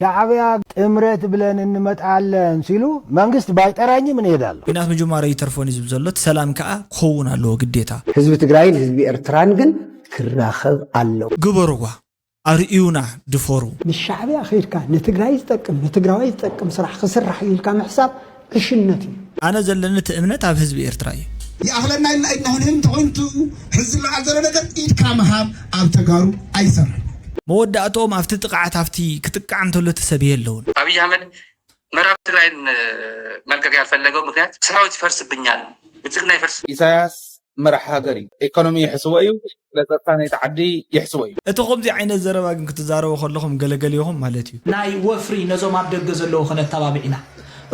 ሻዕብያ ጥምረት ብለን እንመጣለን ሲሉ መንግስት ባይጠራኝም እንሄዳለሁ። ኲናት ምጅማሩ ይተርፎን እዩ ዝብል ዘሎ፣ እቲ ሰላም ከዓ ክኸውን ኣለዎ ግዴታ። ህዝቢ ትግራይን ህዝቢ ኤርትራን ግን ክራኸብ ኣለዎ። ግበርዋ፣ ኣርእዩና፣ ድፈሩ። ንሻዕብያ ከይድካ ንትግራይ ዝጠቅም ንትግራዋይ ዝጠቅም ስራሕ ክስራሕ ኢልካ ምሕሳብ ዕሽነት እዩ። ኣነ ዘለኒ እቲ እምነት ኣብ ህዝቢ ኤርትራ እዩ። ይኣኽለና ኢልና ኢድና ክንህብ እንተኾይኑ እቲ ሕዚ ዝለዓል ዘሎ ነገር ኢድካ ምሃብ ኣብ ተጋሩ ኣይሰርሕን። መወዳእትኦም ኣብቲ ጥቕዓት ኣብቲ ክጥቃዕ እንተሎ እቲ ሰብ የለውን። አብይ አህመድ ምዕራብ ትግራይን መልቀቅ ያልፈለገው ምክንያት ሰራዊት ይፈርስብኛል፣ ብልጽግና ይፈርስ ኢሳያስ መራሕ ሃገር እዩ። ኢኮኖሚ ይሕስዎ እዩ። ለጸጥታ ናይቲ ዓዲ ይሕስዎ እዩ። እቲ ከምዚ ዓይነት ዘረባ ግን ክትዛረቡ ከለኹም ገለገሊኹም ማለት እዩ። ናይ ወፍሪ ነዞም ኣብ ደገ ዘለዉ ከነተባብዕ ኢና።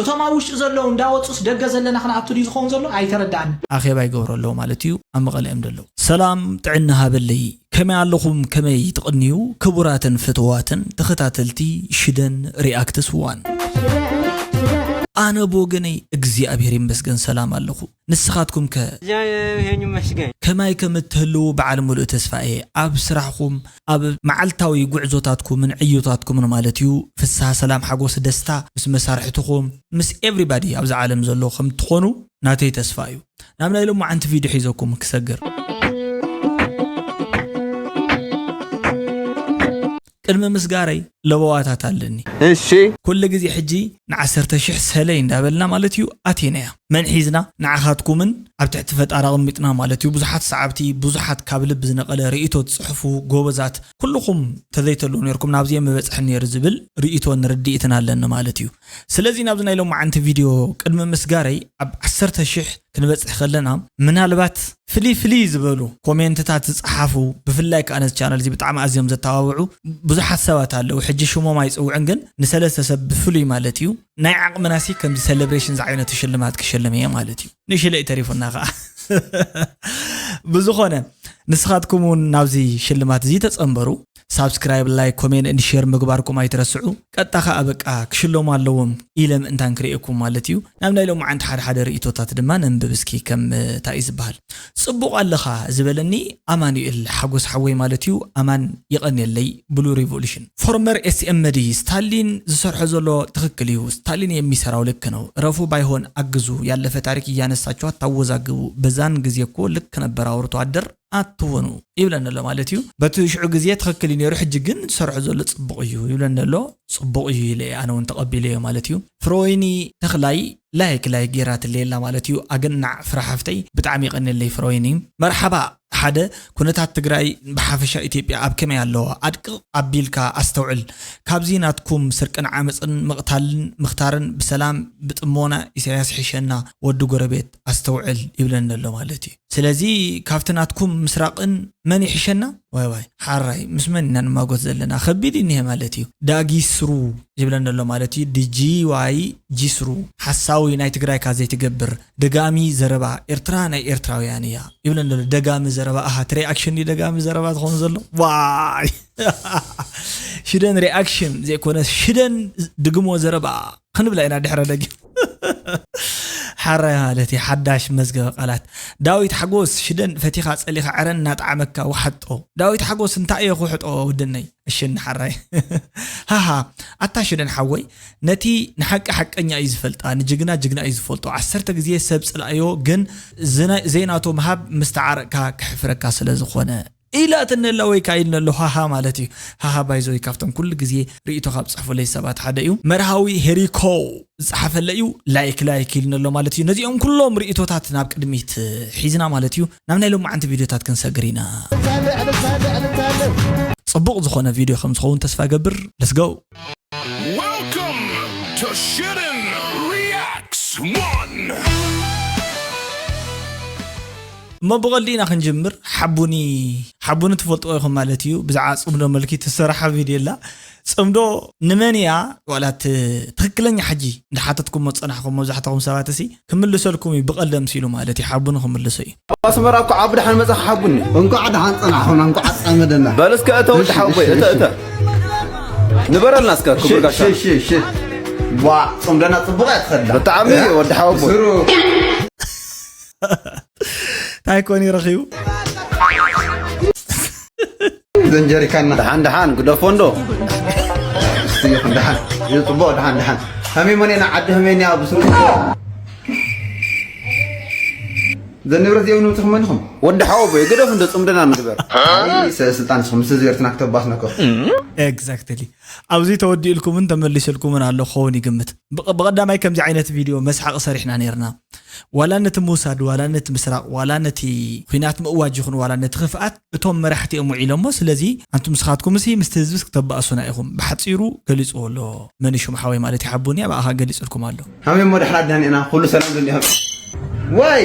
እቶም ኣብ ውሽጢ ዘለዉ እንዳወጹስ ደገ ዘለና ክንኣቱ ድዩ ዝኸውን ዘሎ? ኣይተረድኣንን። ኣኼባ ይገብሩ ኣለዉ ማለት እዩ። ኣብ መቐለ እዮም ዘለዉ። ሰላም ጥዕና ሃበለይ። ከመይ ኣለኹም? ከመይ ትቕንዩ? ክቡራትን ፍትዋትን ተኸታተልቲ ሽደን ሪኣክትስ ዋን። ኣነ ብወገነይ እግዚኣብሔር ይመስገን ሰላም ኣለኹ። ንስኻትኩም ከ ይመስገን። ከማይ ከም እትህልዉ በዓል ሙሉእ ተስፋ እየ። ኣብ ስራሕኹም፣ ኣብ መዓልታዊ ጉዕዞታትኩምን ዕዮታትኩምን ማለት እዩ፣ ፍስሃ፣ ሰላም፣ ሓጎስ፣ ደስታ ምስ መሳርሕትኹም፣ ምስ ኤቭሪባዲ ኣብዚ ዓለም ዘሎ ከም ትኾኑ ናተይ ተስፋ እዩ። ናብ ናይ ሎማዓንቲ ቪድዮ ሒዘኩም ክሰግር። ቅድሚ ምስጋረይ ለበዋታት ኣለኒ። እሺ። ኩሉ ግዜ ሕጂ ንዓሰርተ ሽሕ ሰለይ እንዳበልና ማለት እዩ ኣቴናያ። መን ሒዝና ንዓኻትኩምን ኣብ ትሕቲ ፈጣሪ ኣቐሚጥና ማለት እዩ። ብዙሓት ሰዓብቲ፣ ብዙሓት ካብ ልቢ ዝነቐለ ርእይቶ ትጽሕፉ ጎበዛት ኩልኹም ተዘይተሉ ነርኩም ናብዚ ምበጽሐ ነይሩ ዝብል ርእይቶን ርድኢትን ኣለኒ ማለት እዩ። ስለዚ ናብዚ ናይ ሎማዓንቲ ቪድዮ ቅድሚ ምስጋረይ ኣብ ዓሰርተ ሽሕ ክንበጽሕ ከለና ምናልባት ፍልይ ፍልይ ዝበሉ ኮሜንትታት ዝጸሓፉ ብፍላይ ከኣ ነዚ ቻነል እዚ ብጣዕሚ ኣዝዮም ዘተባብዑ ብዙሓት ሰባት ኣለዉ። ሕጂ ሽሞም ኣይጽውዕን ግን ንሰለስተ ሰብ ብፍሉይ ማለት እዩ ናይ ዓቕምናሲ ከምዚ ሴሌብሬሽን ዝዓይነቱ ሽልማት ክሸልም እየ ማለት እዩ። ንእሽለይ ተሪፉና ከኣ ብዝኾነ ንስኻትኩም እውን ናብዚ ሽልማት እዚ ተጸንበሩ። ሳብስክራይብ፣ ላይክ፣ ኮሜንት እንድ ሼር ምግባርኩም ኣይትረስዑ። ቀጥታ ከኣ በቃ ክሽለሙ ኣለዎም ኢለ ምእንታን ክርእየኩም ማለት እዩ። ናብ ናይ ሎማዓንቲ ሓደ ሓደ ርእይቶታት ድማ ነንብብ እስኪ ከም እንታይ እዩ ዝበሃል። ጽቡቕ ኣለኻ ዝበለኒ ኣማኑኤል ሓጎስ ሓወይ ማለት እዩ። ኣማን ይቐንየለይ ብሉ ሪቮሉሽን። ፎርመር ኤስኤምዲ ስታሊን ዝሰርሖ ዘሎ ትኽክል እዩ። ስታሊን የሚሰራው ልክ ነው። እረፉ ባይሆን አግዙ። ያለፈ ታሪክ እያነሳችሁ አታወዛግቡ። በዛን ጊዜ እኮ ልክ ነበር አውርቶ አደር አትሆኑ ይብለኒ ኣሎ ማለት እዩ። በቲ ሽዑ ግዜ ትኽክል እዩ ነይሩ፣ ሕጂ ግን ዝሰርሖ ዘሎ ጽቡቕ እዩ ይብለኒ ኣሎ። ጽቡቕ እዩ ኢለ ኣነ እውን ተቐቢለዮ ማለት እዩ። ፍሮይኒ ተኽላይ ላይክ ላይክ ጌራትለይ ኣላ ማለት እዩ። ኣገናዕ ፍረ ሓፍተይ ብጣዕሚ ይቐንየለይ ፍሮይኒ። መርሓባ ሓደ ኩነታት ትግራይ ብሓፈሻ ኢትዮጵያ ኣብ ከመይ ኣለዋ ኣድቅቕ ኣቢልካ ኣስተውዕል። ካብዚ ናትኩም ስርቅን ዓመፅን ምቕታልን ምኽታርን ብሰላም ብጥሞና ኢሳያስ ይሕሸና ወዲ ጎረቤት ኣስተውዕል ይብለኒ ኣሎ ማለት እዩ። ስለዚ ካብቲ ናትኩም ምስራቕን መን ይሕሸና? ዋይ ዋይ ሓራይ ምስ መን ኢና ንማጎት ዘለና ከቢድ እዩ እኒሀ ማለት እዩ። ዳጊስሩ ይብለኒ ኣሎ ማለት እዩ። ድጂ ዋይ ጂስሩ ሓሳዊ ናይ ትግራይካ ዘይትገብር ደጋሚ ዘረባ ኤርትራ ናይ ኤርትራውያን እያ ይብለኒ ኣሎ። ደጋሚ ዘረባ ኣሃ እቲ ሪኣክሽን ድዩ ደጋሚ ዘረባ ዝኾኑ ዘሎ ዋይ ሽደን ሪኣክሽን ዘይኮነ ሽደን ድግሞ ዘረባ ክንብላ ኢና ድሕረ ደጊም ሓራይ ማለት እዩ ሓዳሽ መዝገበ ቃላት ዳዊት ሓጎስ ሽደን ፈቲኻ ጸሊኻ ዕረ እናጣዓመካ ውሓጦ ዳዊት ሓጎስ እንታይ እየ ክውሕጦ ውድነይ እሽን ሓራይ ሃሃ ኣታ ሽደን ሓወይ ነቲ ንሓቂ ሓቀኛ እዩ ዝፈልጣ ንጅግና ጅግና እዩ ዝፈልጦ ዓሰርተ ግዜ ሰብ ጽላእዮ ግን ዘይናቶ ምሃብ ምስ ተዓረቅካ ክሕፍረካ ስለ ዝኾነ ኢላትኒ ኣላ ወይ ከዓ ኢልኒ ኣሎ ሃሃ ማለት እዩ ሃሃ ባይዘወይ ካብቶም ኩሉ ግዜ ርእይቶ ካብ ጽሕፉለይ ሰባት ሓደ እዩ መርሃዊ ሄሪኮ ዝጸሓፈለ እዩ ላይክ ላይክ ኢልኒ ኣሎ ማለት እዩ ነዚኦም ኩሎም ርእይቶታት ናብ ቅድሚት ሒዝና ማለት እዩ ናብ ናይ ሎማዓንቲ ቪድዮታት ክንሰግር ኢና ጽቡቕ ዝኾነ ቪድዮ ከም ዝኸውን ተስፋ ገብር let's go Welcome to Shiden Reacts one! እሞ ብቐልዲ ኢና ክንጅምር ሓቡኒ ሓቡኒ ትፈልጥዎ ኢኹም ማለት እዩ ብዛዕባ ጽምዶ መልኪ ትሰራሓ ቪድዮ ኣላ ጽምዶ ንመን እያ ዋላ እቲ ትኽክለኛ ሕጂ እንዳሓተትኩሞ ዝጸናሕኩም መብዛሕትኹም ሰባት እሲ ክምልሰልኩም እዩ ብቐልዲ ኣምሲሉ ማለት እዩ ሓቡኒ ክምልሶ እዩ ኣስመራ እኮ ዓቢ ደሓን መጻኻ ሓቡኒ እንኳዕ ደሓን ጸናሕኹም እንኳዕ ኣጻመደና በል እስከ እተ ወዲ ሓወቦይ እተ እተ ንበረልና እስከ ክቡር ጋሻ እሺ እሺ ዋ ጽምዶና ጽቡቕ እያ ትኸዳ ብጣዕሚ እዩ ወዲ ሓወቦይ እንታይ ኮን ይረኺቡ ዘንጀሪካና ደሓን ደሓን ግደፎ እንዶ ይኹን ደሓን እዩ፣ ጽቡቕ፣ ደሓን፣ ደሓን። ሃሜሞን ኢና፣ ዓዲ ሃሜን እያ፣ ብስሩ። ዘንብረት እዚኦም ንምጽኹም መንኹም? ወዲ ሓወቦይ፣ ግደፉ እንዶ ጽምድና ንግበር። ኣይ፣ ሰ-፣ ስልጣን ንስኹም፣ ምስ ህዝቢ ኤርትራ ክተባስነኩም። ኤግዛክትሊ። ኣብዚ ተወዲኡልኩምን ተመሊሱልኩምን ኣሎ ክኸውን ይግምት። ብቐ-፣ ብቐዳማይ ከምዚ ዓይነት ቪድዮ መስሓቂ ሰሪሕና ነይርና። ዋላ ነቲ ምውሳድ፣ ዋላ ነቲ ምስራቕ፣ ዋላ ነቲ ኲናት ምእዋጅ ይኹን፣ ዋላ ነቲ ክፍኣት እቶም መራሕቲ እዮም ውዒሎሞ። ስለዚ ኣንቱም ንስኻትኩም እሲ ምስቲ ህዝብስ ክተባእሱና ኢኹም። ብሓጺሩ ገሊጽዎ ኣሎ። መን እዩ ሽሙ ሓወይ ማለት ይሓቡኒ፣ ኣብኣኻ ገሊጽልኩም ኣሎ። ሃሜሞ ድሕራ ድሃን ኢና፣ ኩሉ ሰላም ዝኒሆ። ወይ!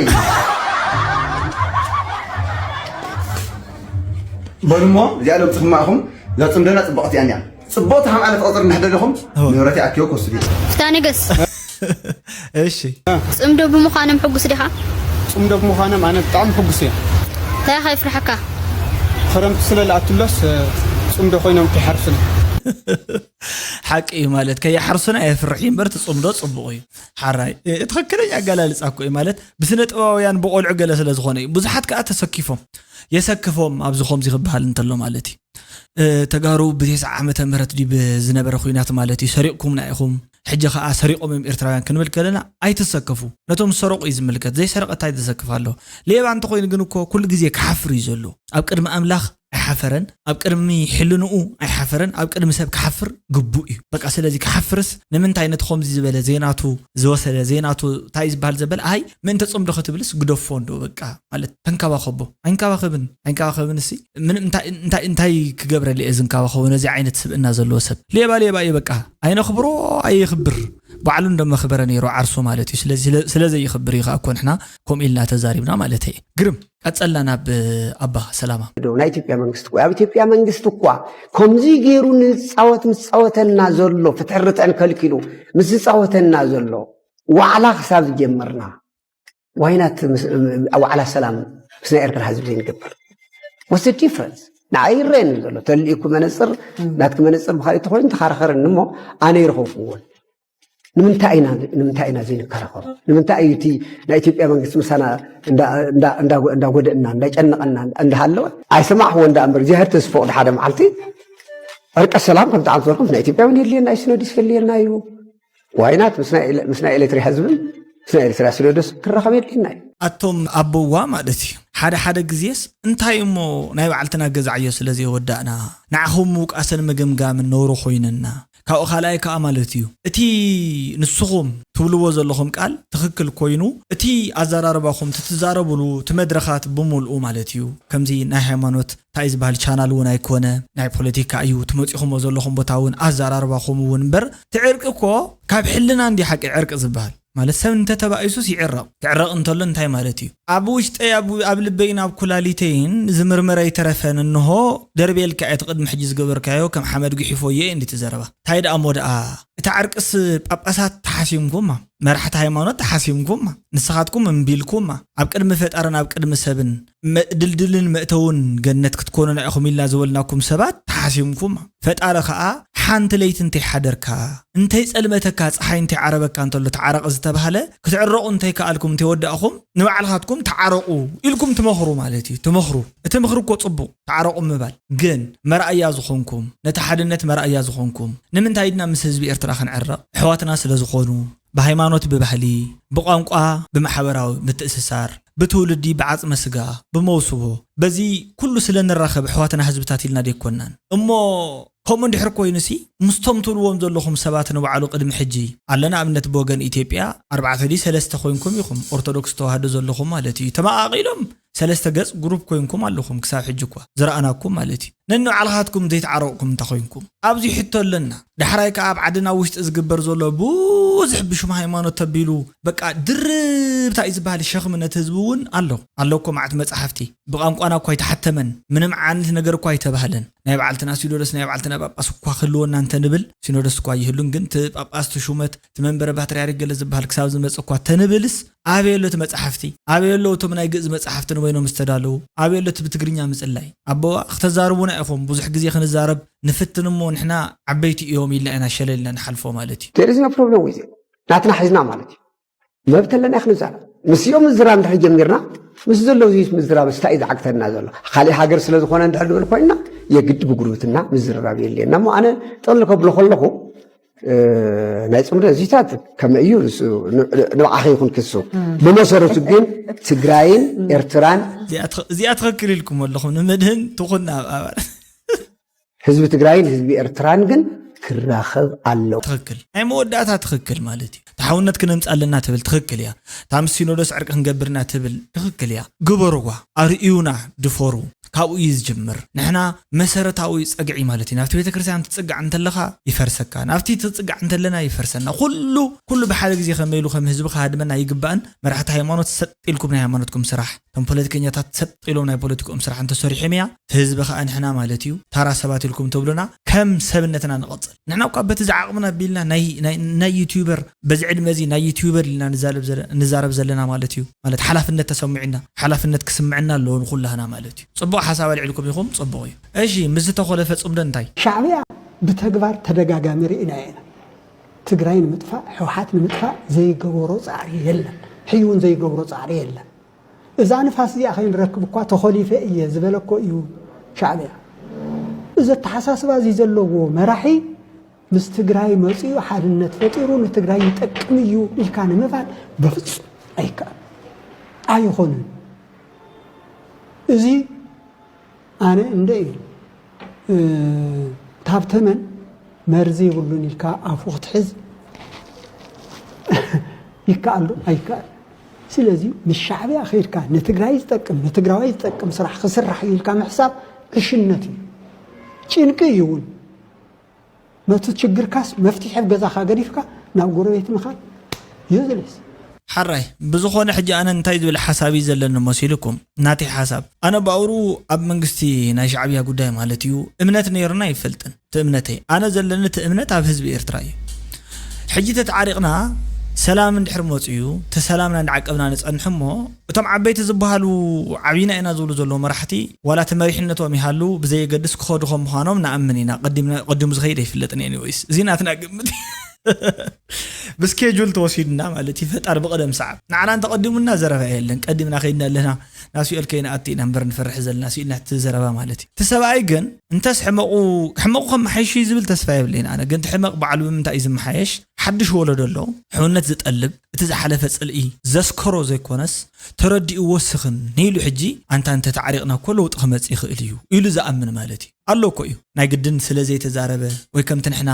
በሉ እሞ፣ እዚኣ ለውጢ ክማእኹም፣ እዛ ጽምደና ጽቡቕቲ እያ እኒኣ። ጽቡቕቲ ከም ኣለ ትቐጽር እንዳሕደደኹም፣ እወ። ንብረት ይኣክዮ ክወስድ እዩ። ፍታ ነገስ። እሺ። ጽምዶ ብምዃኖም ሕጉስ ዲኻ? ጽምዶ ብምዃኖም ኣነ ብጣዕሚ ሕጉስ እየ። እንታይ ኸ ይፍርሐካ? ክረምቲ ስለ ዝኣትሎስ፣ ጽምዶ ኮይኖም ከይሓርሱና። ሓቂ እዩ ማለት፣ ከይሓርሱና የፍርሕ እዩ እምበር፣ እቲ ጽምዶ ጽቡቕ እዩ። ሓራይ። እ-፣ ትኽክለኛ ኣገላልጻ እኮ እዩ ማለት፣ ብስነ ጥበባውያን ብቆልዑ ገለ ስለ ዝኾነ እዩ። ብዙሓት ከኣ ተሰኪፎም። የሰክፎም ኣብዚ ኸምዚ ክበሃል እንተሎ ማለት እዩ። እ፣ ተጋሩ ብተስዓ ዓመተ ምህረት ድዩ ብዝነበረ ኹናት ማለት እዩ፣ ሰሪቕኩምና ኢኹም። ሕጂ ኸኣ ሰሪቖም እዮም ኤርትራውያን ክንብል ከለና ኣይትሰከፉ። ነቶም ዝሰረቑ እዩ ዝምልከት። ዘይሰረቐ እንታይ ዘሰክፍ ኣሎ? ሌባ እንተኾይኑ ግን እኮ ኩሉ ግዜ ክሓፍር እዩ ዘሎ። ኣብ ቅድሚ ኣምላኽ ኣይሓፈረን፣ ኣብ ቅድሚ ሕልንኡ ኣይሓፈረን፣ ኣብ ቅድሚ ሰብ ክሓፍር ግቡእ እዩ። በቃ ስለዚ ክሓፍርስ ንምንታይ ነቲ ኸምዚ ዝበለ ዘይናቱ ዝወሰደ ዘይናቱ እንታይ ዝበሃል ዘበለ ኣይ ምእንተ ጽምዶ ክትብልስ ግደፎ እንዶ በቃ ማለት ተንከባኸቦ። ኣይንከባኸብን፣ ኣይንከባኸብን እሲ ምንም እንታይ፣ እንታይ፣ እንታይ ክገብረሉ እየ ዝንከባኸቦ ነዚ ዓይነት ስብእና ዘለዎ ሰብ? ሌባ ሌባ እዩ በቃ። ኣይነኽብሮ፣ ኣየኽብር። ባዕሉ እንዶ መኽበረ ነይሩ ዓርሱ ማለት እዩ። ስለዚ ስለ-፣ ስለ ዘይኽብር እዩ ኸኣ እኮ ንሕና ከምኡ ኢልና ተዛሪብና ማለት እየ። ግርም። ቀጸልና ናብ ኣባ ሰላማ። ዶ ናይ ኢትዮጵያ መንግስቲ እኮ፣ ኣብ ኢትዮጵያ መንግስቲ እኳ ከምዚ ገይሩ ንጻወት ምስ ጻወተና ዘሎ፣ ፍትሕን ርትዕን ከልኪሉ ምስ ዝጻወተና ዘሎ ዋዕላ ክሳብ ዝጀመርና፣ ዋይናት ምስ-፣ ዋዕላ ሰላም ምስ ናይ ኤርትራ ህዝቢ ዘይንገብር? What's the difference? ንዓይ ይረኣየኒ ዘሎ፣ ተልኢኩ መነጽር፣ ናትኪ መነጽር ብኻልእ ተኾይኑ ተኻራኸረኒ እሞ ኣነ ይረኸብኩዎን። ንምንታይ ኢና፣ ንምንታይ ኢና ዘይንከራኸሮ? ንምንታይ እዩ እቲ ናይ ኢትዮጵያ መንግስቲ ምሳና እንዳ-፣ እንዳ-፣ እንዳ-፣ እንዳጎደእና፣ እንዳጨነቐና፣ እንዳሃለወ? ኣይሰማዕኽዎ እንዳ እምበር፣ እግዚኣብሔር ተዝፈቕዶ ሓደ መዓልቲ ዕርቀ ሰላም ከምቲ ዓንተ ዝበልኩም ናይ ኢትዮጵያ እውን የድልየና እዩ፣ ሲኖዶስ የድልየና እዩ። ዋይናት ምስ ናይ ኤለ-፣ ምስ ናይ ኤሌትሪያ ህዝብን ምስ ናይ ኤሌትሪያ ሲኖዶስ ክራኸብ የድልየና እዩ። ኣቶም ኣቦዋ ማለት እዩ። ሓደ ሓደ ግዜስ እንታይ እሞ ናይ ባዕልትና ገዛዕዮ ስለ ዘይወዳእና፣ ንዓኹም ምውቃሰን ምግምጋምን ነውሪ ኮይንና። ካብኡ ካልኣይ ከኣ ማለት እዩ፣ እቲ ንስኹም ትብልዎ ዘለኹም ቃል ትኽክል ኮይኑ፣ እቲ ኣዘራርባኹም፣ እቲ ትዛረቡሉ፣ እቲ መድረኻት ብምልኡ ማለት እዩ፣ ከምዚ ናይ ሃይማኖት እንታይ ዝበሃል ቻናል እውን ኣይኮነ፣ ናይ ፖለቲካ እዩ፣ ትመጺኹሞ ዘለኹም ቦታ እውን ኣዘራርባኹም እውን እምበር፣ እቲ ዕርቂ እኮ ካብ ሕልና እንዲ ሓቂ ዕርቂ ዝበሃል። ማለት ሰብ እንተተባኢሱስ ይዕረቕ። ክዕረቕ እንተሎ እንታይ ማለት እዩ? ኣብ ውሽጠይ፣ ኣብ፣ ኣብ ልበይን ኣብ ኩላሊተይን ዝምርመረ ይትረፈን፣ እንሆ ደርቤልካ እየ፣ እቲ ቅድሚ ሕጂ ዝገበርካዮ ከም ሓመድ ጉሒፎዮ እየ እንዲ ትዘረባ። እንታይ ደኣ እሞ ደኣ፣ እቲ ዓርቅስ ጳጳሳት ተሓሲምኩማ፣ መራሕቲ ሃይማኖት ተሓሲምኩማ፣ ንስኻትኩም እምቢ ኢልኩማ፣ ኣብ ቅድሚ ፈጣርን ኣብ ቅድሚ ሰብን መ-፣ ድልድልን መእተውን ገነት ክትኮኑና ኢኹም ኢልና ዝበልናኩም ሰባት ተሓሲምኩማ። ፈጣሪ ኸኣ ሓንቲ ለይቲ እንተይሓደርካ፣ እንተይጸልመተካ፣ ጸሓይ እንተይዓረበካ እንተሎ ተዓረቕ ዝተባህለ፣ ክትዕረቑ እንተይከኣልኩም፣ እንተይወዳእኹም፣ ንባዕልኻትኩም ተዓረቑ ኢልኩም ትመኽሩ ማለት እዩ። ትመኽሩ። እቲ ምኽሪ እኮ ጽቡቕ፣ ተዓረቑ ምባል። ግን መርኣያ ዝኾንኩም፣ ነቲ ሓድነት መርኣያ ዝኾንኩም፣ ንምንታይ ድና ምስ ህዝቢ ኤርትራ ክንዕረቕ? ኣሕዋትና ስለ ዝኾኑ፣ ብሃይማኖት፣ ብባህሊ፣ ብቋንቋ፣ ብማሕበራዊ ምትእስሳር፣ ብትውልዲ፣ ብዓጽመ ስጋ፣ ብመውስቦ፣ በዚ ኩሉ ስለ ንራኸብ ኣሕዋትና ህዝብታት ኢልና ደይኮናን። እሞ ከምኡ እንድሕር ኮይኑሲ፣ ምስቶም ትብልዎም ዘለኹም ሰባት ንባዕሉ ቅድሚ ሕጂ ኣለና፣ ኣብነት ብወገን ኢትዮጵያ ኣርባዕተ ድዩ ሰለስተ ኮይንኩም ኢኹም፣ ኦርቶዶክስ ተዋህዶ ዘለኹም ማለት እዩ። ተመቓቒሎም ሰለስተ ገጽ ግሩፕ ኮይንኩም ኣለኹም ክሳብ ሕጂ እኳ ዝረኣናኩም ማለት እዩ። ነንባዕልኻትኩም ዘይተዓረቕኩም እንተ ኮይንኩም፣ ኣብዚ ሕቶ ኣለና። ዳሕራይ ከኣ ኣብ ዓድና ውሽጢ ዝግበር ዘሎ ብዙሕ ብሽም ሃይማኖት ተቢሉ፣ በቃ ድርብታ እዩ ዝበሃል ሸኽሚ ነቲ ህዝቢ እውን ኣሎ። ኣሎ እኮ መዓት መጻሕፍቲ ብቋንቋና እኳ ኣይተሓተመን፣ ምንም ዓይነት ነገር እኳ ኣይተባህለን። ናይ በዓልትና ሲኖዶስ፣ ናይ በዓልትና ጳጳስ እኳ ክህልወና እንተ ንብል፣ ሲኖዶስ እኳ ኣይህሉን፣ ግን እቲ ጳጳስ፣ እቲ ሹመት፣ እቲ መንበረ ፓትርያርክ ገለ ዝበሃል ክሳብ ዝመጽእ እኳ ተንብልስ፣ ኣበይ ኣሎ እቲ መጻሕፍቲ? ኣበይ ኣሎ እቶም ናይ ግእዝ መጻሕፍቲ ንበይኖም ዝተዳለዉ? ኣበይ ኣሎ እቲ ብትግርኛ ምጽላይ? ኣቦዋ፣ ክተዛርቡና ኢኹም፣ ብዙሕ ግዜ ክንዛረብ ንፍትን እሞ ንሕና ዓበይቲ እዮም ኢልና ኢና ሸለል ኢልና ንሓልፎ ማለት እዩ። There is no problem with it። ናትና ሒዝና ማለት እዩ። መብት ኣለና ኢና ክንዛረብ። ምስኦም ምዝራብ እንድሕር ጀሚርና፣ ምስ ዘለዉ እዚስ ምዝራብ እንታይ እዩ ዝዓግተና ዘሎ? ካሊእ ሃገር ስለ ዝኾነ እንድሕር ንብል ኮይንና፣ የግድ ብጉርብትና ምዝርራብ የድልየና። እሞ ኣነ ጥቕልል ከብሎ ከለኹ፣ ናይ ጽምዶ እዚታት ከመይ እዩ ንሱ ንባዕኸ ይኹን ክሱ ብመሰረቱ ግን ትግራይን ኤርትራን እዚኣ ትኽክል ኢልኩም ኣለኹም ንምድህን ትኹን ኣብ ኣባል ህዝቢ ትግራይን ህዝቢ ኤርትራን ግን ክራኸብ ኣለዎ። ትኽክል ናይ መወዳእታ ትኽክል ማለት እዩ። ተሓውነት ክነምፅ ኣለና ትብል ትኽክል እያ። እታ ምስ ሲኖዶስ ዕርቂ ክንገብርና ትብል ትኽክል እያ። ግበርዋ፣ ኣርእዩና፣ ድፈሩ። ካብኡ እዩ ዝጅምር። ንሕና መሰረታዊ ፀግዒ ማለት እዩ። ናብቲ ቤተክርስትያን ትፅጋዕ እንተለኻ ይፈርሰካ፣ ናብቲ ትፅጋዕ እንተለና ይፈርሰና። ኩሉ ኩሉ ብሓደ ግዜ ከመይሉ ከም ህዝቢ ክሃድመና ይግባእን መራሕቲ ሃይማኖት ሰጥ ኢልኩም ናይ ሃይማኖትኩም ስራሕ፣ እቶም ፖለቲከኛታት ሰጥ ኢሎም ናይ ፖለቲክኦም ስራሕ እንተሰሪሖም እያ እቲ ህዝቢ ከዓ ንሕና ማለት እዩ ታራ ሰባት ኢልኩም ትብሉና ከም ሰብነትና ንቐፅል። ንሕና እኳ በቲ ዝዓቕምና ቢልና ናይ ዩቲዩበር በዚ ዕድመ እዚ ናይ ዩቲዩበር ኢልና ንዛረብ ዘለና ማለት እዩ። ማለት ሓላፍነት ተሰሚዑና ሓላፍነት ክስምዐና ኣለዎ ንኩላህና ማለት እዩ። ፅቡቕ ሓሳብ ኣልዒልኩም ኢኹም ፅቡቕ እዩ። እሺ ምስ ዝተኾለፈ ፅምዶ እንታይ? ሻዕብያ ብተግባር ተደጋጋሚ ርኢና ኢና። ትግራይ ንምጥፋእ ሕውሓት ንምጥፋእ ዘይገበሮ ፃዕሪ የለን። ሕይ እውን ዘይገብሮ ፃዕሪ የለን። እዛ ንፋስ እዚኣ ከይንረክብ እኳ ተኾሊፈ እየ ዝበለ እኮ እዩ ሻዕብያ። እዚ ኣተሓሳስባ እዚ ዘለዎ መራሒ ምስ ትግራይ መፂኡ ሓድነት ፈጢሩ ንትግራይ ይጠቅም እዩ ኢልካ ንምባል በፍፁም ኣይከኣል ኣይኾንን። እዚ ኣነ እንደ እዩ ታብተመን መርዚ ይብሉን ኢልካ ኣፉ ክትሕዝ ይከኣል ዶ ኣይከኣል። ስለዚ ምስ ሻዕብያ ከይድካ ንትግራይ ዝጠቅም ንትግራዋይ ዝጠቅም ስራሕ ክስራሕ እዩ ኢልካ ምሕሳብ ዕሽነት እዩ። ጭንቂ እዩ እውን። ነቲ ችግርካስ መፍትሒ ኣብ ገዛኻ ገዲፍካ ናብ ጎረቤት ምኻድ ዩዝለስ። ሓራይ ብዝኾነ ሕጂ ኣነ እንታይ ዝብል ሓሳብ እዩ ዘለኒ መሲልኩም ናተይ ሓሳብ ኣነ ብኣውሩ ኣብ መንግስቲ ናይ ሻዕብያ ጉዳይ ማለት እዩ እምነት ነይርና ይፈልጥን እቲ እምነተይ ኣነ ዘለኒ እቲ እምነት ኣብ ህዝቢ ኤርትራ እዩ። ሕጂ ተተዓሪቕና ሰላም እንድሕር መፅኡ ተሰላምና እንዳዓቀብና ንፀንሕ እሞ እቶም ዓበይቲ ዝበሃሉ ዓብይና ኢና ዝብሉ ዘለዉ መራሕቲ ዋላ እቲ መሪሕነቶም ይሃሉ ብዘየገድስ ክኸዱ ከም ምዃኖም ንኣምን ኢና። ቀዲሙ ዝኸይድ ኣይፍለጥን። ኤኒወይስ እዚ ናትና ግምት ብስኬጁል ተወሲዱና ማለት እዩ። ፈጣሪ ብቐደም ሰዓብ ንዓና እንተቐዲሙና ዘረባ የለን። ቀዲምና ከይድና ኣለና ናብ ሲኦል ከይንኣቱ ኢና እምበር ንፈርሕ ዘለና ሲኦልና እቲ ዘረባ ማለት እዩ። እቲ ሰብኣይ ግን እንተስ ሕመቑ ሕመቑ ከመሓይሽ እዩ ዝብል ተስፋ የብለይን ኣነ ግን እቲ ሕመቕ ባዕሉ ብምንታይ እዩ ዝመሓየሽ? ሓድሽ ወለዶ ኣሎ ሕውነት ዝጠልብ እቲ ዝሓለፈ ፅልኢ ዘስከሮ ዘይኮነስ ተረዲእዎ ስኽን ኢሉ ሕጂ ኣንታ እንተተዓሪቕና እኮ ለውጢ ክመፅእ ይኽእል እዩ ኢሉ ዝኣምን ማለት እዩ ኣሎ እኮ እዩ ናይ ግድን ስለ ዘይተዛረበ ወይ ከምቲ ንሕና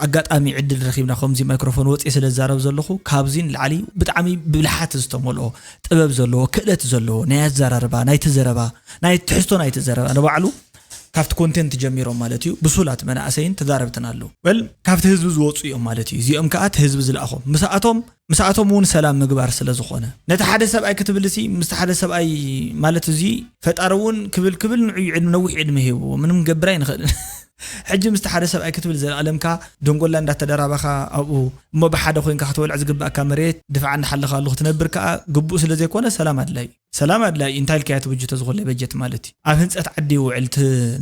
ኣጋጣሚ ዕድል ረኺብና ከምዚ ማይክሮፎን ወፅየ ስለ ዝዛረብ ዘለኹ ካብዚ ንላዕሊ ብጣዕሚ ብልሓት ዝተመልኦ ጥበብ ዘለዎ ክእለት ዘለዎ ናይ ኣዘራርባ ናይቲ ዘረባ ናይ ትሕዝቶ ናይቲ ዘረባ ንባዕሉ ካብቲ ኮንቴንት ጀሚሮም ማለት እዩ ብሱላት መናእሰይን ተዛረብትን ኣለዉ ወል ካብቲ ህዝቢ ዝወፁ እዮም ማለት እዩ እዚኦም ከዓ እቲ ህዝቢ ዝለኣኾም ምስኣቶም ምስኣቶም እውን ሰላም ምግባር ስለ ዝኾነ ነቲ ሓደ ሰብኣይ ክትብል ሲ ምስቲ ሓደ ሰብኣይ ማለት እዚ ፈጣሪ እውን ክብል ክብል ንዕዩ ዕድመ ነዊሕ ዕድመ ሂብዎ ምንም ገብር ኣይንኽእልን ሕጂ ምስቲ ሓደ ሰብኣይ ክትብል ዘለኣለምካ ደንጎላ እንዳተደራባኻ ኣብኡ እሞ ብሓደ ኮይንካ ክትበልዕ ዝግባእካ መሬት ድፋዕ እንዳሓለኻሉ ክትነብር ከዓ ግቡእ ስለ ዘይኮነ ሰላም ኣድላይ ሰላም ኣድላይ እንታይ ኢልካያ ትብጅ ተዝኾለ በጀት ማለት እዩ ኣብ ህንፀት ዓዲ ይውዕል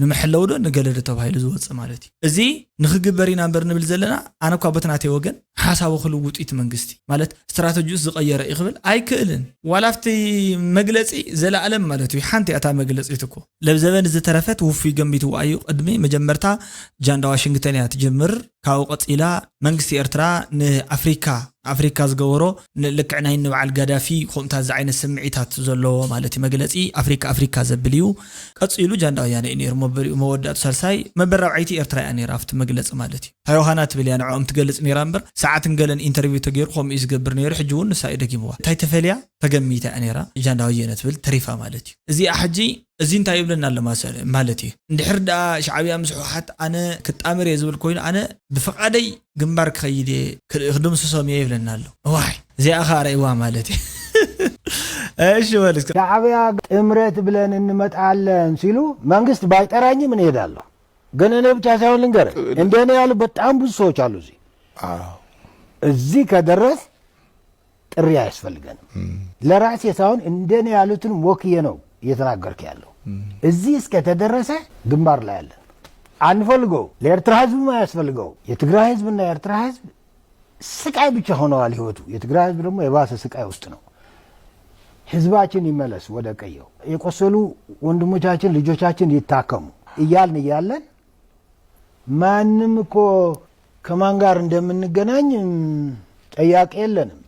ንምሐለው ዶ ንገለ ዶ ተባሂሉ ዝወፅእ ማለት እዩ እዚ ንክግበር ኢና እምበር ንብል ዘለና ኣነ እኳ በቲ ናተይ ወገን ሓሳቡ ክልውጥ እቲ መንግስቲ ማለት ስትራተጂኡስ ዝቀየረ እዩ ክብል ኣይክእልን ዋላ ኣብቲ መግለፂ ዘለኣለም ማለት እዩ ሓንቲ እታ መግለፂት እኮ ለብዘበን ዝተረፈት ውፉይ ገንቢትዋ እዩ ቅድሚ መጀመርታ ጃንዳ ዋሽንግተን እያ ትጀምር ካብኡ ቀፂላ መንግስቲ ኤርትራ ንኣፍሪካ ኣፍሪካ ዝገበሮ ልክዕ ናይ ንበዓል ጋዳፊ ከምኡታት ዝዓይነት ስምዒታት ዘለዎ ማለት እዩ መግለፂ ኣፍሪካ ኣፍሪካ ዘብል እዩ ቀፂሉ ጃንዳ ወያነ እዩ ነይሩ መበሊኡ መወዳእቱ ሳልሳይ መበል ራብዓይቲ ኤርትራ እያ ነይራ ኣብቲ መግለፂ ማለት እዩ ታዮሃና ትብል እያ ንዕኦም ትገልፅ ነይራ እምበር ሰዓትን ገለን ኢንተርቪው ተገይሩ ከምኡ እዩ ዝገብር ነይሩ ሕጂ እውን ንሳ እዩ ደጊምዋ እንታይ ተፈልያ ተገሚታ እያ ነይራ ጃንዳ ወያነ ትብል ተሪፋ ማለት እዩ እዚኣ ሕጂ እዚ እንታይ ይብለና ኣሎ ማለት እዩ እንድሕር ደኣ ሻዕብያ ምስ ሕወሓት ኣነ ክጣመር እየ ዝብል ኮይኑ ኣነ ብፍቓደይ ግንባር ክኸይድ እየ ክድምስሶም እየ ይብለና ኣሎ እዋይ እዚኣ ኸዓ ረእይዋ ማለት እዩ እሺ በል እስኪ ሻዕብያ ጥምረት ብለን እንመጣለን ሲሉ መንግስት ባይጠራኝም እንሄዳለሁ ግን እኔ ብቻ ሳይሆን ልንገር እንደኔ ያሉ በጣም ብዙ ሰዎች አሉ እዚህ እዚህ ከደረስ ጥሪ አያስፈልገንም። ለራሴ ሳይሆን እንደኔ ያሉትን ወክዬ ነው እየተናገርኩ ያለው። እዚህ እስከተደረሰ ግንባር ላይ አለን። አንፈልገው፣ ለኤርትራ ህዝብም አያስፈልገው። የትግራይ ህዝብና የኤርትራ ህዝብ ስቃይ ብቻ ሆነዋል ህይወቱ። የትግራይ ህዝብ ደግሞ የባሰ ስቃይ ውስጥ ነው። ህዝባችን ይመለስ ወደ ቀየው። የቆሰሉ ወንድሞቻችን ልጆቻችን ይታከሙ እያልን እያለን ማንም እኮ ከማን ጋር እንደምንገናኝ፣ እም፣ ጠያቂ የለንም።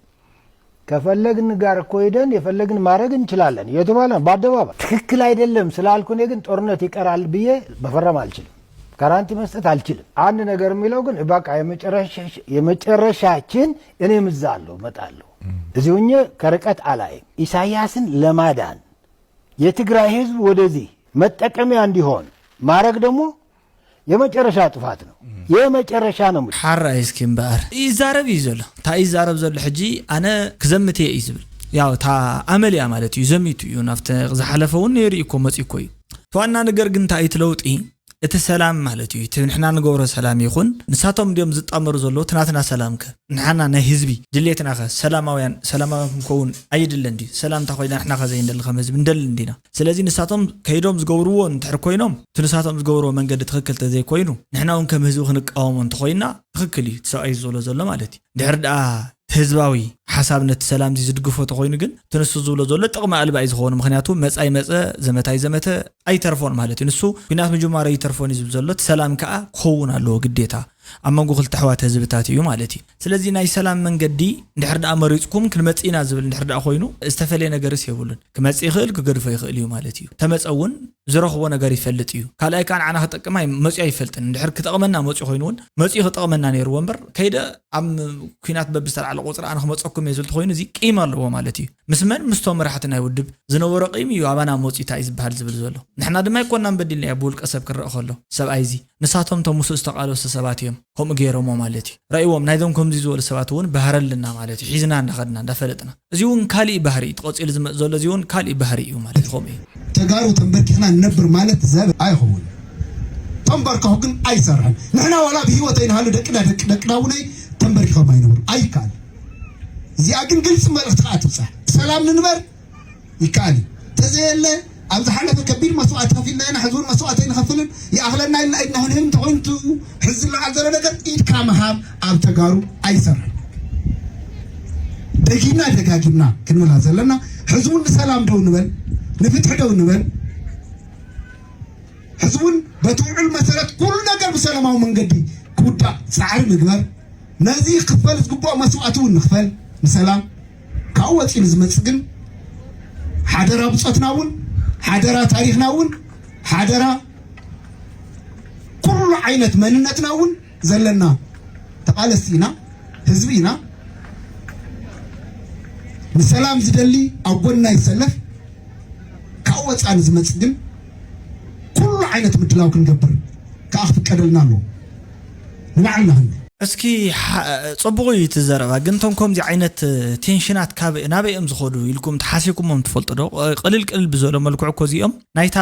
ከፈለግን ጋር እኮ ሄደን የፈለግን ማድረግ እንችላለን እየተባለ ነው በአደባባይ። ትክክል አይደለም ስላልኩ እኔ ግን ጦርነት ይቀራል ብዬ መፈረም አልችልም፣ ጋራንቲ መስጠት አልችልም። አንድ ነገር የሚለው ግን በቃ የመጨረሻ-፣ የመጨረሻችን እኔም እዛ አለሁ፣ እመጣለሁ። እዚህ ሆኜ ከርቀት አላይም። ኢሳያስን ለማዳን የትግራይ ህዝብ ወደዚህ መጠቀሚያ እንዲሆን ማድረግ ደግሞ የመጨረሻ ጥፋት ነው። የመጨረሻ ነው። ሓራይ እስኪ እምበኣር ይዛረብ እዩ ዘሎ። እታ ይዛረብ ዘሎ ሕጂ ኣነ ክዘምት እየ እዩ ዝብል። ያው እታ ኣመል እያ ማለት እዩ። ዘሚቱ እዩ። ናብቲ ዝሓለፈ እውን ነይሩ እዩ እኮ፣ መፂኡ እኮ እዩ። እቲ ዋና ነገር ግን እንታይ እዩ እቲ ለውጢ? እቲ ሰላም ማለት እዩ። እቲ ንሕና ንገብሮ ሰላም ይኹን፣ ንሳቶም እንዲዮም ዝጣመሩ ዘለዉ፣ እቲ ናትና ሰላም ከ? ንሓና ናይ ህዝቢ ድሌትና ከ? ሰላማውያን፣ ሰላማዊ ክንከውን ኣይድለን ድዩ? ሰላም እንተ ኮይና ንሕና ከ ዘይንደሊ ከም ህዝቢ ንደሊ እንዲና። ስለዚ ንሳቶም ከይዶም ዝገብርዎ እንድሕር ኮይኖም፣ እቲ ንሳቶም ዝገብርዎ መንገዲ ትኽክል ተዘይኮይኑ፣ ንሕና እውን ከም ህዝቢ ክንቃወሞ እንተኾይና፣ ትኽክል እዩ እቲ ሰብኣይ ዝብሎ ዘሎ ማለት እዩ። ድሕር ደኣ ህዝባዊ ሓሳብ ነቲ ሰላም እዚ ዝድግፎ ተኾይኑ ግን፣ እቲ ንሱ ዝብሎ ዘሎ ጥቕሚ ኣልባ እዩ ዝኸውን። ምኽንያቱ መጻኢ መጸ፣ ዘመታይ ዘመተ ኣይተርፎን ማለት እዩ። ንሱ ኲናት ምጅማሩ ኣይተርፎን እዩ ዝብል ዘሎ፣ እቲ ሰላም ከኣ ክኸውን ኣለዎ ግዴታ። ኣብ መንጎ ክልተ ኣሕዋት ህዝብታት እዩ ማለት እዩ። ስለዚ ናይ ሰላም መንገዲ እንድሕር ደኣ መሪጽኩም ክንመጽእ ኢና ዝብል እንድሕር ደኣ ኮይኑ፣ ዝተፈለየ ነገርስ የብሉን። ክመጽእ ይኽእል፣ ክገድፎ ይኽእል እዩ ማለት እዩ። ተመጸ እውን ዝረኽቦ ነገር ይፈልጥ እዩ። ካልኣይ ከኣ ንዓና ክጠቅም ኣይ-፣ መጺኡ ኣይፈልጥን። እንድሕር ክጠቕመና መጺኡ ኮይኑ እውን፣ መጺኡ ክጠቕመና ነይርዎ እምበር፣ ከይደ ኣብ ኲናት በብዝተላዕለ ቁጽሪ ኣነ ክመጸኩም እየ ዝብል ተኾይኑ፣ እዚ ቂም ኣለዎ ማለት እዩ። ምስ መን? ምስቶም መራሕቲ ናይ ውድብ ዝነበሮ ቂም እዩ ኣባና መጺኡ እንታይ እዩ ዝበሃል ዝብል ዘሎ። ንሕና ድማ ኣይኮናን በዲልናዮ ብውልቀ ሰብ ክረአ ከሎ፣ ሰብኣይ እዚ። ንሳቶም እቶም ምስኡ ዝተቓለሱ ሰባት እዮም ከምኡ ገይሮሞ ማለት እዩ። ረእይዎም፣ ናይዞም ከምዚ ዝበሉ ሰባት እውን ባህሪ ኣለና ማለት እዩ። ሒዝና እንዳኸድና፣ እንዳፈለጥና። እዚ እውን ካሊእ ባህሪ እዩ። ተቐጺሉ ዝመጽእ ዘሎ እዚ እውን ካሊእ ባህሪ እዩ ማለት እዩ። ከምኡ እዩ። ተጋሩ ተንበርኪኽና ንነብር ማለት ዘበት ኣይኸውን። ተንበርከኹ ግን ኣይሰርሕን። ንሕና ዋላ ብህይወት ኣይንሃሉ ደቅና፣ ደቂ ደቅና እውን ተንበርኪኾም ኣይነብሩ። ኣይከኣል። እዚኣ ግን ግልፂ መልእኽቲ ከዓ ትብፃሕ። ሰላም ንንበር ይከኣል እዩ። ተዘየለ ኣብ ዝሓለፈ ከቢድ መስዋእቲ ከፊልና ኢና፣ ሕዚ እውን መስዋእቲ ኣይንኸፍልን። ይኣኽለና ኢልና ኢድና ክንህብ እንተኾይኑ፣ እቲ ሕዚ ዝለዓል ዘሎ ነገር ኢድካ ምሃብ ኣብ ተጋሩ ኣይሰርሕን። ደጊምና ደጋጊምና ክንብላ ዘለና፣ ሕዚ እውን ንሰላም ደው ንበል፣ ንፍትሒ ደው ንበል። ሕዚ እውን በቲ ውዕል መሰረት ኩሉ ነገር ብሰላማዊ መንገዲ ክውዳእ ፃዕሪ ንግበር። ነዚ ክፈል ዝግብኦ መስዋእቲ እውን ንክፈል ንሰላም። ካብኡ ወፂኡ ንዝመፅእ ግን ሓደራ ብፆትና እውን፣ ሓደራ ታሪኽና እውን፣ ሓደራ ኩሉ ዓይነት መንነትና እውን ዘለና ተቓለስቲ ኢና፣ ህዝቢ ኢና። ንሰላም ዝደሊ ኣብ ጎንና ይሰለፍ። ካብ ወፃኢ ንዝመፅእ ግን ኩሉ ዓይነት ምድላው ክንገብር ከዓ ክፍቀደልና ኣለዎ። ንባዕልና ክንብል። እስኪ ሓ-፣ ጽቡቕ እዩ እቲ ዘረባ፣ ግን እቶም ከምዚ ዓይነት ቴንሽናት ካብ ናበይ እዮም ዝኸዱ ኢልኩም ተሓሲብኩሞም ትፈልጡ ዶ? ቅልል ቅልል ብዝበለ መልክዑ እኮ እዚኦም ናይታ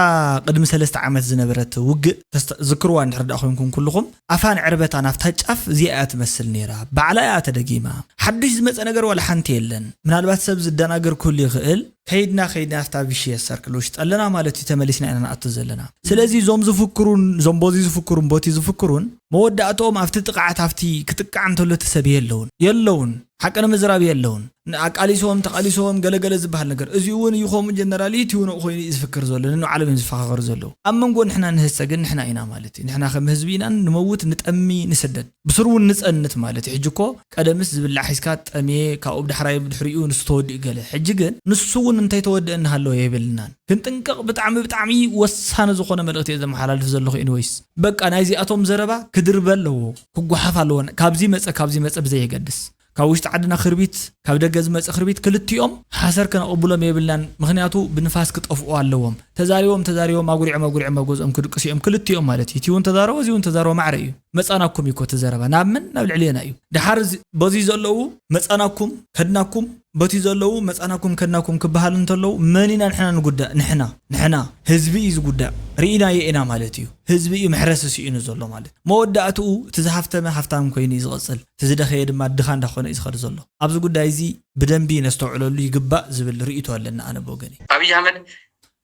ቅድሚ ሰለስተ ዓመት ዝነበረት ውግእ ተስተ-፣ ዝክርዋ እንድሕር ደኣ ኮይንኩም ኩልኹም፣ ኣፋን ዕርበታ ናብታ ጫፍ እዚኣ እያ ትመስል ነይራ። ባዕላ እያ ተደጊማ። ሓድሽ ዝመጸ ነገር ዋላ ሓንቲ የለን። ምናልባት ሰብ ዝደናገር ክህሉ ይኽእል። ከይድና፣ ከይድና ኣብታ ቪሽየስ ሰርክል ውሽጢ ኣለና ማለት እዩ፣ ተመሊስና ኢና ንኣቱ ዘለና። ስለዚ እዞም ዝፍክሩን፣ እዞም ቦዚ ዝፍክሩን፣ ቦቲ ዝፍክሩን፣ መወዳእትኦም ኣብቲ ጥቕዓት፣ ኣብቲ ክጥቃዕ እንተሎ እቲ ሰብ የለውን። የለውን። ሓቂ ንምዝራብ የለውን። ን-፣ ኣቃሊሶም፣ ተቓሊሶም፣ ገለገለ ዝበሃል ነገር። እዚ እውን እዩ ከምኡ ጀነራል፣ እቲ እውን ኮይኑ እዩ ዝፍክር ዘሎ፣ ነንባዕሎም እዮም ዝፈኻኸሩ ዘለዉ። ኣብ መንጎ ንሕና ንህሰ ግን ንሕና ኢና ማለት እዩ። ንሕና ከም ህዝቢ ኢና ንመውት፣ ንጠሚ፣ ንስደድ። ብስሩ እውን ንጸንት ማለት እዩ። ሕጂ እኮ ቀደምስ ዝብላዕ ሒዝካ ጠምየ፣ ካብኡ ብዳሕራይ ብድሕሪኡ ንሱ ተወዲኡ ገለ። ሕጂ ግን ንሱ እውን እንተይተወደአ እናሃለወ የብልናን። ክንጥንቀቕ ብጣዕሚ፣ ብጣዕሚ ወሳኒ ዝኾነ መልእኽቲ እየ ዘመሓላልፍ ዘለኹ። ኤኒወይስ፣ በቃ ናይዚኣቶም ዘረባ ክድርበ ኣለዎ፣ ክጓሓፍ ኣለዎ። ካብዚ መጸ፣ ካብዚ መጸ ብዘየገድስ። ካብ ውሽጢ ዓድና ክርቢት፣ ካብ ደገ ዝመጸ ክርቢት ክልቲኦም ሓሰር ከነቕብሎም የብልናን። ምኽንያቱ ብንፋስ ክጠፍኡ ኣለዎም። ተዛሪቦም፣ ተዛሪቦም፣ ኣጉሪዖም፣ ኣጉሪዖም ኣብ ገዝኦም ክድቅሱ እዮም ክልቲኦም ማለት እዩ። እቲ እውን ተዛረቦ፣ እዚ እውን ተዛረቦ ማዕረ እዩ። መጻናኩም እዩ እኮ እቲ ዘረባ። ናብ መን? ናብ ልዕሌና እዩ። ደሓር እዚ፣ በዚ ዘለዉ መጻናኩም፣ ከድናኩም፣ በቲ ዘለዉ መጻናኩም፣ ከድናኩም ክበሃሉ እንተለዉ መን ኢና ንሕና ንጉዳእ? ንሕና፣ ንሕና። ህዝቢ እዩ ዝጉዳእ። ርኢናዮ ኢና ማለት እዩ። ህዝቢ እዩ መሕረሲ ስኢኑ ዘሎ ማለት። መወዳእትኡ እቲ ዝሃፍተመ ሃፍታም ኮይኑ እዩ ዝቐጽል። እቲ ዝደኸየ ድማ ድኻ እንዳኾነ እዩ ዝኸድ ዘሎ። ኣብዚ ጉዳይ እዚ ብደንቢ ነስተውዕለሉ ይግባእ ዝብል ርእይቶ ኣለኒ ኣነ ብወገነይ። ኣብይ ኣሕመድ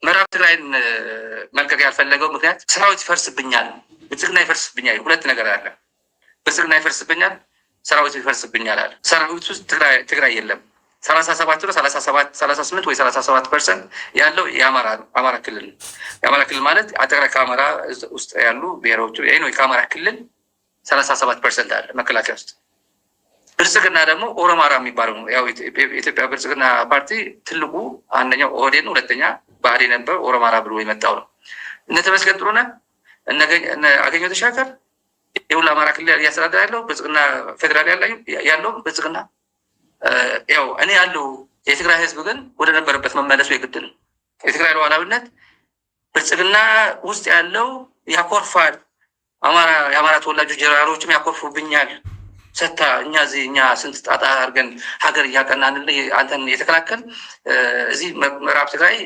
ምዕራብ ትግራይን፣ እ፣ መልቀቅ ያልፈለገው ምክንያት ሰራዊት ይፈርስብኛል፣ ብልጽግና ይፈርስብኛል፣ ሁለት ነገር አለ። ብልጽግና ይፈርስብኛል፣ ሰራዊት ይፈርስብኛል አለ። ሰራዊት ውስጥ ትግራይ፣ ትግራይ የለም። ሰላሳ ሰባት ነው፣ ሰላሳ ሰባት፣ ሰላሳ ስምንት ወይ ሰላሳ ሰባት ፐርሰንት ያለው የአማራ ነው። አማራ ክልል ነው። የአማራ ክልል ማለት አጠቃላይ ከአማራ ውስጥ ያሉ ብሔሮች፣ ኤኒዌይ፣ ከአማራ ክልል ሰላሳ ሰባት ፐርሰንት አለ መከላከያ ውስጥ። ብልጽግና ደግሞ ኦሮማራ የሚባለው ነው። ያው ኢትዮጵያ ብልጽግና ፓርቲ ትልቁ አንደኛው ኦህዴድ ነው፣ ሁለተኛ ብአዴን ነበር፣ ኦሮማራ ብሎ የመጣው ነው። እነ ተመስገን ጥሩነህ፣ እነ አገኘሁ ተሻገር፣ የሁሉ አማራ ክልል እያስተዳደረ ያለው ብልጽግና፣ ፌዴራል ያለው ብልጽግና። ያው እኔ ያለው የትግራይ ህዝብ ግን ወደ ነበረበት መመለሱ የግድ ነው። የትግራይ ሉዓላዊነት ብልጽግና ውስጥ ያለው ያኮርፋል። አማራ የአማራ ተወላጆች ጀነራሎችም ያኮርፉብኛል። ሰታ እኛ እዚህ እኛ ስንት ጣጣ አድርገን ሀገር እያቀናንልህ አንተን እየተከላከል እዚህ ምዕራብ ትግራይ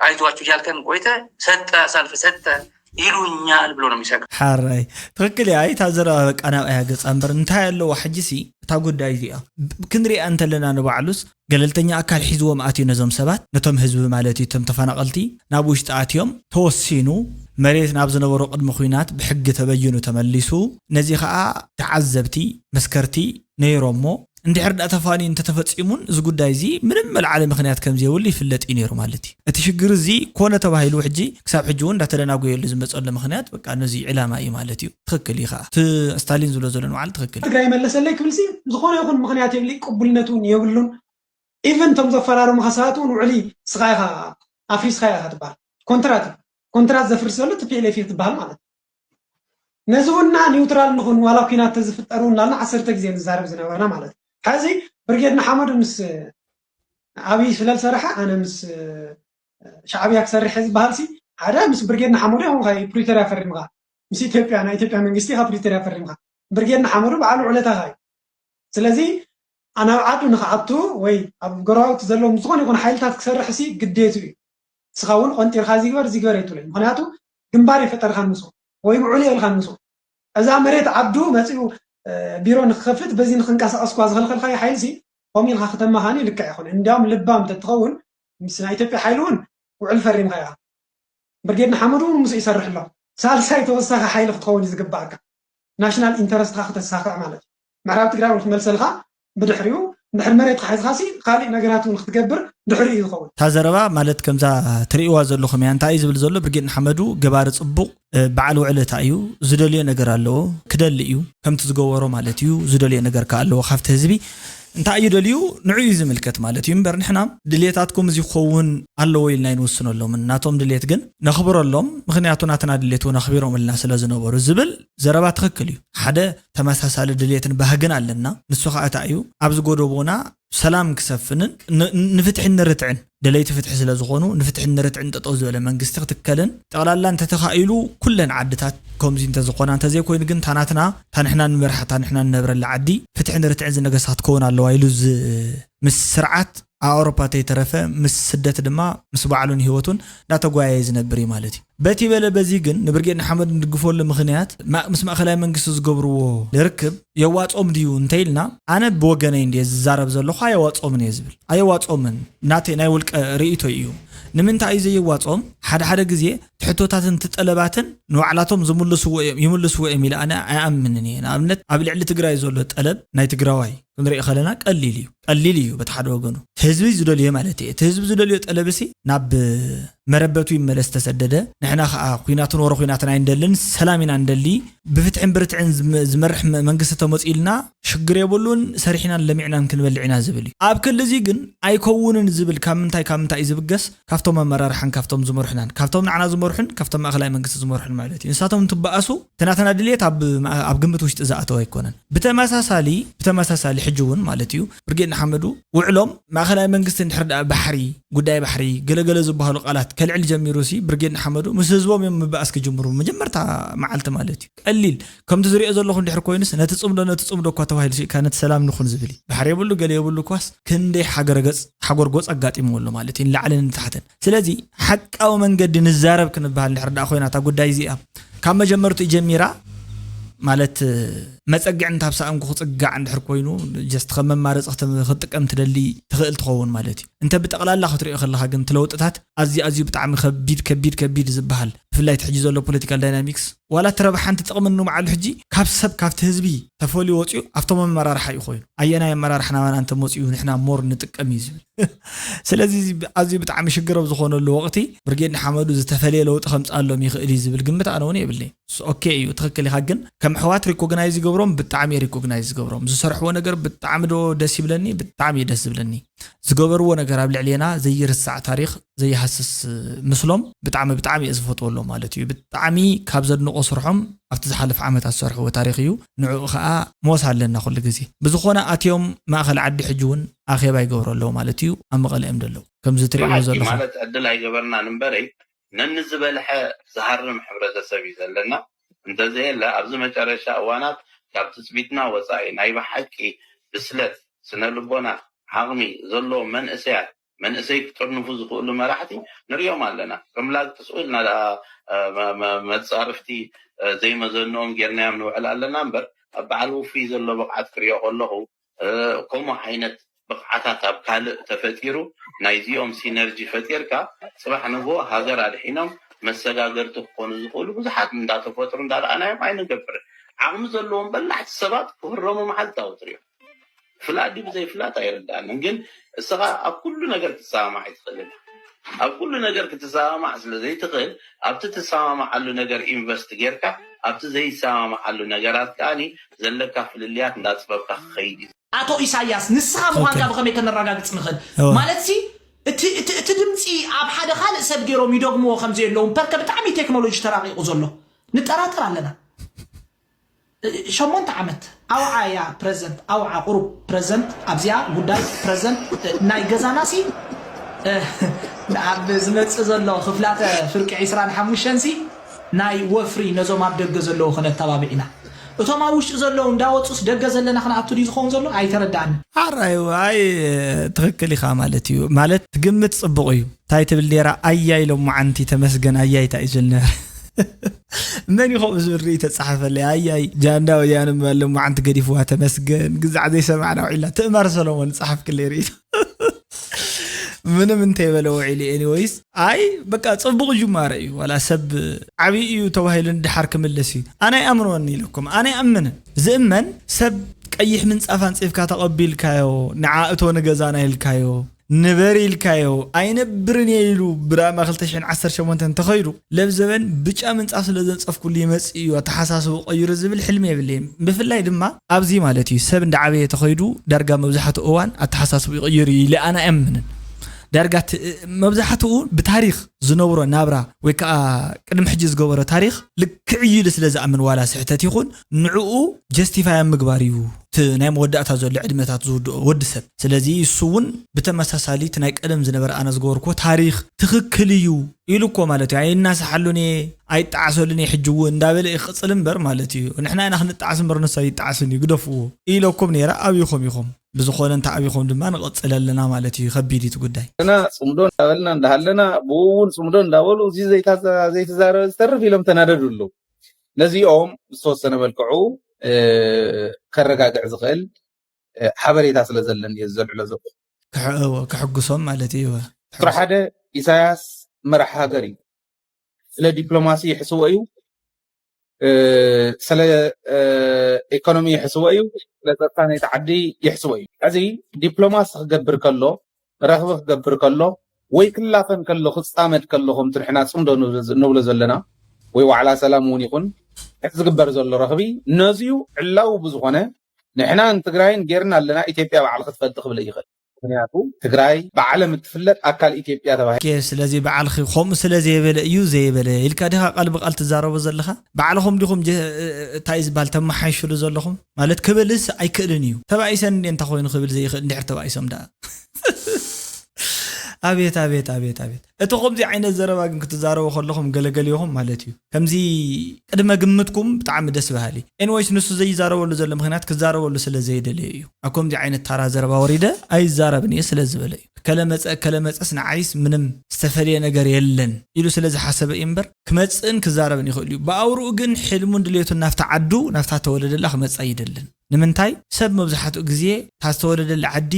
አይዟችሁ እያልከን ቆይተ ሰጠ፣ አሳልፈ ሰጠ ይሉኛል ብሎ ነው የሚሰጋ። ሓራይ ትኽክል እያ። እታ ዘረባ በቃ ናብኣያ ገጻ እምበር እንታይ ኣለዋ ሕጂ ሲ እታ ጉዳይ እዚኣ ክንሪኣ እንተለና ንባዕሉስ ገለልተኛ ኣካል ሒዝዎም ኣትዩ ነዞም ሰባት ነቶም ህዝቢ ማለት እዩ እቶም ተፈናቐልቲ ናብ ውሽጢ ኣትዮም ተወሲኑ መሬት ናብ ዝነበሮ ቅድሚ ኩናት ብሕጊ ተበይኑ ተመሊሱ ነዚ ከዓ ተዓዘብቲ መስከርቲ ነይሮሞ እንድሕር ዳ ተፋንዩ እንተተፈፂሙን እዚ ጉዳይ እዚ ምንም መልዓሊ ምክንያት ከምዘየብሉ ይፍለጥ እዩ ነይሩ ማለት እዩ። እቲ ሽግር እዚ ኮነ ተባሂሉ ሕጂ ክሳብ ሕጂ እውን እንዳተደናጎየሉ ዝመፀሉ ምክንያት በቃ ነዚ ዕላማ እዩ ማለት እዩ። ትክክል እዩ ከዓ እቲ ስታሊን ዝብሎ ዘሎ ንባዕሉ ትክክል እዩ። ትግራይ መለሰለይ ክብል ሲ ዝኾነ ይኹን ምክንያት የብሊ ቅቡልነት እውን የብሉን። ኢቨን እቶም ዘፈራረሙኻ ሰባት እውን ውዕሊ ስኻ ኢኻ ኣፍሪስካ ኢኻ ትበሃል። ኮንትራት እዩ። ኮንትራት ዘፍርስ ዘሎ ቲ ፒ ኤል ኤፍ እዩ ትበሃል ማለት እዩ። ነዚ እውን ኒውትራል ንኹን ዋላ ኩናት ተዝፍጠር እውን እናልና ዓሰርተ ግዜ ንዛረብ ዝነበርና ማለት እዩ። ሕዚ ብርጌድ ንሓመዱ ምስ ኣብይ ስለዝሰረሐ ኣነ ምስ ሻዕብያ ክሰርሕ እየ ዝበሃል ሲ ሓደ ምስ ብርጌድ ንሓመዱ ይኹን ኸ ፕሪቶርያ ፈሪምኻ ምስ ኢትዮጵያ ናይ ኢትዮጵያ መንግስቲ ኢኻ ፕሪቶርያ ፈሪምኻ ብርጌድ ንሓመዱ በዓል ውዕለታኻ እዩ። ስለዚ ናብ ዓዱ ንክኣቱ ወይ ኣብ ጎረባብቲ ዘለዎም ዝኾነ ይኹን ሓይልታት ክሰርሕ ሲ ግዴቱ እዩ። ንስኻ እውን ቆንጢርካ እዚ ግበር እዚ ግበር ኣይትብሎ እዩ። ምክንያቱ ግንባር የፈጠርካ ንሱ ወይ ውዕሉ የልካ ንሱ እዛ መሬት ዓዱ መፂኡ ቢሮ ንክከፍት በዚ ንክንቀሳቀስ ኳ ዝከልከልካዮ ሓይሊ ሲ ከምኡ ኢልካ ክተማኻኒ ልክዕ ይኮነ። እንዲያውም ልባም ተትኸውን ምስ ናይ ኢትዮጵያ ሓይሊ እውን ውዕል ፈሪምካ ኢኻ። ብርጌድ ንሓመዱ እውን ምስኡ ይሰርሕ ኣሎ። ሳልሳይ ተወሳኺ ሓይሊ ክትኸውን እዩ ዝግባኣካ። ናሽናል ኢንተረስትካ ክተሳኽዕ ማለት እዩ። ምዕራብ ትግራይ እውን ክመልሰልካ ብድሕሪኡ እንድሕር መሬትካ ሒዝካ ሲ ካሊእ ነገራት እውን ክትገብር ድሕሪኡ እዩ ዝኸውን። እታ ዘረባ ማለት ከምዛ ትርእይዋ ዘለኹም እያ። እንታይ እዩ ዝብል ዘሎ ብርጌድ ንሓመዱ ገባሪ ፅቡቕ በዓል ውዕለታ እዩ። ዝደልዮ ነገር ኣለዎ፣ ክደሊ እዩ። ከምቲ ዝገበሮ ማለት እዩ። ዝደልዮ ነገር ከ ኣለዎ ካብቲ ህዝቢ እንታይ እዩ ደልዩ ንዑ እዩ ዝምልከት ማለት እዩ። እምበር ንሕና ድልየታትኩም እዚ ክኸውን ኣለዎ ኢልና ኣይንውስነሎምን። ናቶም ድልየት ግን ነኽብረሎም፣ ምኽንያቱ ናትና ድልየት እውን ኣኽቢሮምልና ስለ ዝነበሩ ዝብል ዘረባ ትኽክል እዩ። ሓደ ተመሳሳሊ ድልየትን ባህግን ኣለና። ንሱ ከዓ እታ እዩ ኣብዚ ጎደቦና ሰላም ክሰፍንን ንፍትሕን ንርትዕን ደለይቲ ፍትሒ ስለ ዝኾኑ ንፍትሕን ንርትዕን ጠጠው ዝበለ መንግስቲ ክትከልን ጠቕላላ እንተተኻኢሉ ኩለን ዓድታት ከምዚ እንተዝኾና እንተዘይኮይኑ ግን ታናትና ታንሕና ንመርሓ ታንሕና ንነብረላ ዓዲ ፍትሕን ርትዕን ዝነገሳ ክትከውን ኣለዋ ኢሉ ምስ ስርዓት ኣውሮፓ ተይተረፈ ምስ ስደት ድማ ምስ ባዕሉን ህይወቱን እንዳተጓያየ ዝነብር እዩ ማለት እዩ። በቲ በለ በዚ ግን ንብርጌድ ንሓመድ ንድግፈሉ ምኽንያት ምስ ማእኸላይ መንግስቲ ዝገብርዎ ርክብ የዋፅኦም ድዩ እንተኢልና ኣነ ብወገነይ እንድየ ዝዛረብ ዘለኹ ኣየዋፅኦምን እየ ዝብል። ኣየዋፅኦምን ናተይ ናይ ውልቀ ርእይቶ እዩ። ንምንታይ እዩ ዘየዋፅኦም? ሓደ ሓደ ግዜ ትሕቶታትን ትጠለባትን ንባዕላቶም ዝምልስዎ እዮም ይምልስዎ እዮም ኢለ ኣነ ኣይኣምንን እየ። ንኣብነት ኣብ ልዕሊ ትግራይ ዘሎ ጠለብ ናይ ትግራዋይ ክንሪኦ ከለና ቀሊል እዩ ቀሊል እዩ በቲ ሓደ ወገኑ ህዝቢ ዝደልዮ ማለት እየ እቲ ህዝቢ ዝደልዮ ጠለብሲ ናብ መረበቱ ይመለስ ተሰደደ ንሕና ከዓ ኩናትን ወረ ኩናትን ኣይንደልን ሰላም ኢና ንደሊ ብፍትሕን ብርትዕን ዝመርሕ መንግስቲ ተመፂኡልና ሽግር የብሉን ሰሪሕናን ለሚዕናን ክንበልዕ ኢና ዝብል እዩ ኣብ ክሊ እዚ ግን ኣይከውንን ዝብል ካብ ምንታይ ካብ ምንታይ እዩ ዝብገስ ካብቶም ኣመራርሓን ካብቶም ዝመርሑናን ካብቶም ንዓና ዝመርሑን ካብቶም ማእኸላይ መንግስቲ ዝመርሑን ማለት እዩ ንሳቶም እንትበኣሱ እቲ ናትና ድልየት ኣብ ግምት ውሽጢ ዝኣተው ኣይኮነን ብተመሳሳሊ ብተመሳሳሊ ሕጂ እውን ማለት እዩ ብርጌድ ንሓመዱ ውዕሎም ማእኸላይ መንግስቲ እንድሕር ደኣ ባሕሪ ጉዳይ ባሕሪ ገለገለ ዝበሃሉ ቃላት ከልዕል ጀሚሩ ሲ ብርጌድ ንሓመዱ ምስ ህዝቦም እዮም ምብኣስ ክጅምሩ መጀመርታ መዓልቲ ማለት እዩ ቀሊል ከምቲ ዝሪኦ ዘለኹ እንድሕር ኮይኑስ ነቲ ፅምዶ ነቲ ፅምዶ እኳ ተባሂሉ ሲ ነቲ ሰላም ንኹን ዝብል እዩ ባሕሪ የብሉ ገለ የብሉ እኳስ ክንደይ ሓገረ ገፅ ሓጎርጎፅ ኣጋጢምዎ ኣሎ ማለት እዩ ንላዕልን ንታሕትን ስለዚ ሓቃዊ መንገዲ ንዛረብ ክንበሃል እንድሕር ደኣ ኮይና እታ ጉዳይ እዚኣ ካብ መጀመርትኡ ጀሚራ ማለት መጸግዕን ታብ ሰኣንኩ ክጽጋዕ እንድሕር ኮይኑ just ከም መማረጺ ክተ- ክትጥቀም ትደሊ ትኽእል ትኸውን ማለት እዩ። እንተ ብጠቕላላ ክትሪኦ ከለኻ ግን እቲ ለውጥታት ኣዝዩ ኣዝዩ ብጣዕሚ ከቢድ ከቢድ ከቢድ ዝበሃል ብፍላይ እቲ ሕጂ ዘሎ ፖለቲካል ዳይናሚክስ ዋላ እቲ ረብሓን እቲ ጥቕምን ንባዕሉ ሕጂ ካብ ሰብ ካብቲ ህዝቢ ተፈልዩ ወፂኡ ኣብቶም ኣመራርሓ እዩ ኮይኑ ኣየናይ ኣመራርሓ ናባና እንተመፅኡ ንሕና more ንጥቀም እዩ ዝብል ስለዚ ኣዝዩ ብጣዕሚ ሽግር ኣብ ዝኾነሉ ወቕቲ ብርጌድ ንሓመዱ ዝተፈለየ ለውጢ ከምፅኣሎም ይኽእል እዩ ዝብል ግምት ኣነ እውን የብለይ ኦኬ እዩ ትኽክል ኢኻ ግን ከም ኣሕዋት ሪኮግናይዝ ይገብሮም ብጣዕሚ እየ ሪኮግናይዝ ዝገብሮም ዝሰርሕዎ ነገር ብጣዕሚ ዶ ደስ ይብለኒ ብጣዕሚ እዩ ደስ ዝብለኒ ዝገበርዎ ነገር ኣብ ልዕሌና ዘይርሳዕ ታሪኽ ዘይሃስስ ምስሎም ብጣዕሚ ብጣዕሚ እየ ዝፈትወሎም ማለት እዩ ብጣዕሚ ካብ ዘድንቆ ስርሖም ኣብቲ ዝሓለፈ ዓመታት ዝሰርሕዎ ታሪኽ እዩ ንዕኡ ከዓ ሞስ ኣለና ኩሉ ግዜ ብዝኾነ ኣትዮም ማእኸል ዓዲ ሕጂ እውን ኣኼባ ይገብሩ ኣለዉ ማለት እዩ ኣብ መቐለ እዮም ዘለዉ ከምዚ ትሪእዎ ዘለኹም ማለት ዕድል ኣይገበርናን እምበረይ ነንዝበልሐ ዝሃርም ሕብረተሰብ እዩ ዘለና እንተዘየለ ኣብዚ መጨረሻ እዋናት ካብ ትፅቢትና ወፃኢ ናይ ብሓቂ ብስለት ስነ ልቦና ዓቕሚ ዘለዎም መንእሰያት መንእሰይ ክጥርንፉ ዝኽእሉ መራሕቲ ንሪኦም ኣለና ከም ላግጥስኡ ኢልና ደኣ መፃርፍቲ ዘይመዘንኦም ጌርናዮም ንውዕል ኣለና እምበር ኣብ በዓል ውፉይ ዘሎ ብቕዓት ክሪኦ ከለኹ ከምኡ ዓይነት ብቕዓታት ኣብ ካልእ ተፈጢሩ ናይዚኦም ሲነርጂ ፈጢርካ ፅባሕ ንግሆ ሃገር ኣድሒኖም መሰጋገርቲ ክኾኑ ዝኽእሉ ብዙሓት እንዳተፈጥሩ እንዳረኣናዮም ኣይንገብርን። ዓቕሚ ዘለዎም በላሕቲ ሰባት ክህረሙ መዓልታዊ ትሪኦ። ፍላጥ ድዩ ብዘይ ፍላጥ ኣይርድኣንን፣ ግን እስኻ ኣብ ኩሉ ነገር ክትሰማማዕ ኣይትኽእልን። ኣብ ኩሉ ነገር ክትሰማማዕ ስለ ዘይትኽእል ኣብቲ ትሰማማዓሉ ነገር ኢንቨስት ጌርካ ኣብቲ ዘይሰማማዓሉ ነገራት ከኣ ዘለካ ፍልልያት እንዳፅበብካ ክኸይድ እዩ። ኣቶ ኢሳያስ ንስኻ ምዃንካ ብኸመይ ከነረጋግጽ ንኽእል? ማለት ሲ እቲ ድምፂ ኣብ ሓደ ካልእ ሰብ ገይሮም ይደግምዎ ከም ዘየለዉ እምበርከ ብጣዕሚ ቴክኖሎጂ ተራቂቑ ዘሎ ንጠራጠር ኣለና። ሸሞንተ ዓመት ኣውዓ እያ ፕረዘንት ኣውዓ ቁሩብ ፕረዘንት ኣብዚኣ ጉዳይ ፕረዘንት ናይ ገዛና ሲ ኣብ ዝመፅእ ዘሎ ክፍላተ ፍርቂ ዕስራን ሓሙሽተን ሲ ናይ ወፍሪ ነዞም ኣብ ደገ ዘለዉ ክነተባብዕ ኢና። እቶም ኣብ ውሽጢ ዘለዉ እንዳወፁስ ደገ ዘለና ክንኣቱ ድዩ ዝኸውን ዘሎ? ኣይተረድኣንን። ሓራይ ዋይ ትኽክል ኢኻ ማለት እዩ። ማለት ትግምት ፅቡቕ እዩ። እንታይ ትብል ነይራ? ኣያይ ሎማዓንቲ ተመስገን ኣያይ እንታይ እዩ ዝብል ነይሩ? መን እዩ ከምኡ ዝብል ርኢ ተፃሓፈለይ ኣያይ ጃንዳ ወያነ ምባል ሎማዓንቲ ገዲፍዋ ተመስገን ግዛዕ ዘይሰማዕና ውዒልና ትእማር ሰሎሞን ፃሓፍክለይ ርኢ ምንም እንተይበለ ውዒሉ anyways ኣይ በቃ ፅቡቕ ጅማረ እዩ ዋላ ሰብ ዓብዪ እዩ ተባሂሉ ንድሓር ክምለስ እዩ ኣነ ኣይኣምንወኒ ኢለኩም ኣነ ኣይኣምንን ዝእመን ሰብ ቀይሕ ምንፃፍ ኣንፂፍካ ተቐቢልካዮ ንዓ እቶ ንገዛና ኢልካዮ ንበር ኢልካዮ ኣይነብርን እየ ኢሉ ብራማ ክልተ ሽሕን ዓሰርተ ሸሞንተን እንተኸይዱ ለብ ዘበን ብጫ ምንፃፍ ስለ ዘንፀፍኩሉ ይመፅእ እዩ ኣተሓሳስቡ ቀይሩ ዝብል ሕልሚ የብለይን ብፍላይ ድማ ኣብዚ ማለት እዩ ሰብ እንዳዓበየ ተኸይዱ ዳርጋ መብዛሕትኡ እዋን ኣተሓሳስቡ ይቕይር እዩ ኢለ ኣነ ኣየምንን ዳርጋ መብዛሕትኡ ብታሪኽ ዝነብሮ ናብራ ወይ ከዓ ቅድሚ ሕጂ ዝገበሮ ታሪኽ ልክዕ እዩ ኢሉ ስለ ዝኣምን ዋላ ስሕተት ይኹን ንዕኡ ጀስቲፋይ ኣብ ምግባር እዩ እቲ ናይ መወዳእታ ዘሎ ዕድመታት ዝውድኦ ወዲ ሰብ ስለዚ እሱ እውን ብተመሳሳሊ እቲ ናይ ቀደም ዝነበረ ኣነ ዝገበርኩዎ ታሪኽ ትኽክል እዩ ኢሉ እኮ ማለት እዩ ኣይናሳሓሉን እየ ኣይጣዓሰሉን እየ ሕጂ እውን እንዳበለ ይቕፅል እምበር ማለት እዩ ንሕና ኢና ክንጣዓስ እምበር ንሱ ኣይጣዓስን እዩ ግደፍዎ ኢለኩም ነይረ ኣብይኹም ኢኹም ብዝኾነ እንተ ኣብይኹም ድማ ንቐፅል ኣለና ማለት እዩ ከቢድ እዩ እቲ ጉዳይ እና ፅምዶ እንዳበልና እንዳሃለና ብኡ እውን ፅምዶ እንዳበሉ እዚ ዘይተዛረበ ዝተርፍ ኢሎም ተናደዱ ኣለዉ ነዚኦም ዝተወሰነ መልክዑ ከረጋግዕ ዝኽእል ሓበሬታ ስለ ዘለኒ እየ ዘልዕሎ ዘለኹ ክሕእዎ ክሕጉሶም ማለት እዩ ቁፅሪ ሓደ ኢሳያስ መራሕ ሃገር እዩ ስለ ዲፕሎማሲ ይሕስዎ እዩ ስለ ኢኮኖሚ ይሕስዎ እዩ ስለ ፀጥታ ናይቲ ዓዲ ይሕስዎ እዩ እዚ ዲፕሎማሲ ክገብር ከሎ ረኽቢ ክገብር ከሎ ወይ ክላፈን ከሎ ክፃመድ ከሎ ከምቲ ንሕና ፅምዶ ንብሎ ዘለና ወይ ዋዕላ ሰላም እውን ይኹን እቲ ዝግበር ዘሎ ረኽቢ ነዚዩ ዕላዊ ብዝኾነ ንሕና ንትግራይን ጌርና ኣለና ኢትዮጵያ ባዕሉ ክትፈልጥ ክብል ይኽእል ምክንያቱ ትግራይ ብዓለም እትፍለጥ ኣካል ኢትዮጵያ ተባሂላ። ኦኬ ስለዚ በዓልኺ ከምኡ ስለ ዘየበለ እዩ ዘየበለ ኢልካ ዲኻ ቃል ብቃል ትዛረቦ ዘለኻ? ባዕልኹም ዲኹም እንታይ እዩ ዝበሃል ተመሓይሽሉ ዘለኹም? ማለት ክብልስ ኣይክእልን እዩ። ተባኢሰን እንዴ እንተ ኮይኑ ክብል ዘይኽእል እንድሕር ተባኢሶም ደኣ። ኣቤት ኣቤት ኣቤት ኣቤት። እቲ ከምዚ ዓይነት ዘረባ ግን ክትዛረቡ ከለኹም ገለገሊኹም ማለት እዩ። ከምዚ ቅድመ ግምትኩም ብጣዕሚ ደስ በሃሊ። ኤንወይስ ንሱ ዘይዛረበሉ ዘሎ ምኽንያት ክዛረበሉ ስለ ዘይደለየ እዩ። ኣብ ከምዚ ዓይነት ታራ ዘረባ ወሪደ ኣይዛረብን እየ ስለ ዝበለ እዩ። ከለመፀ ከለመፀስ ንዓይስ ምንም ዝተፈለየ ነገር የለን ኢሉ ስለ ዝሓሰበ እዩ እምበር ክመፅእን ክዛረብን ይኽእል እዩ። ብኣውርኡ ግን ሕልሙን ድሌቱን ናብታ ዓዱ ናብታ ተወለደላ ክመፅእ ኣይደልን። ንምንታይ ሰብ መብዛሕትኡ ግዜ እታ ዝተወለደላ ዓዲ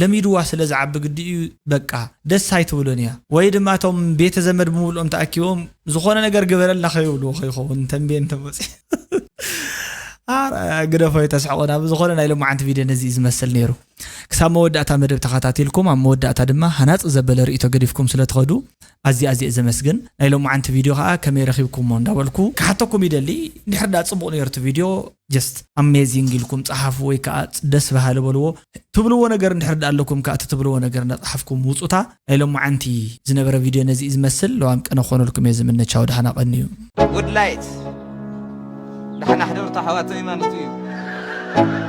ለሚድዋ ስለ ዝዓቢ ግዲ እዩ። በቃ ደስ ኣይትብሎን እያ። ወይ ድማ እቶም ቤተ ዘመድ ብምልኦም ተኣኪቦም ዝኾነ ነገር ግበረልና ከይብልዎ ከይኸውን ተንቤን ተመፂ ግደፎ ተስሕቆና። ብዝኾነ ናይ ሎማዓንቲ ቪድዮ ነዚ እዩ ዝመስል ነይሩ። ክሳብ መወዳእታ መደብ ተኸታቲልኩም ኣብ መወዳእታ ድማ ሃናፂ ዘበለ ርእይቶ ገዲፍኩም ስለ ትኸዱ ኣዝየ ኣዝየ ዘመስግን። ናይ ሎማዓንቲ ቪድዮ ከዓ ከመይ ረኺብኩሞ እንዳበልኩ ክሓተኩም ይደሊ። እንድሕር ዳ ፅቡቕ ነይሩ እቲ ቪድዮ just amazing ኢልኩም ፀሓፉ ወይ ከዓ ደስ በሃሊ በልዎ። ትብልዎ ነገር እንድሕር ዳ ኣለኩም ከዓ እቲ ትብልዎ ነገር እንዳፀሓፍኩም ውፁታ። ናይ ሎማዓንቲ ዝነበረ ቪድዮ ነዚ እዩ ዝመስል። ለዋም ቀነ ክኾነልኩም እየ ዝምነ። ቻው፣ ደሓና ቀንዩ። ጉድ ላይት ደሓና ሕደሩ ኣሕዋተይ ማለት እዩ።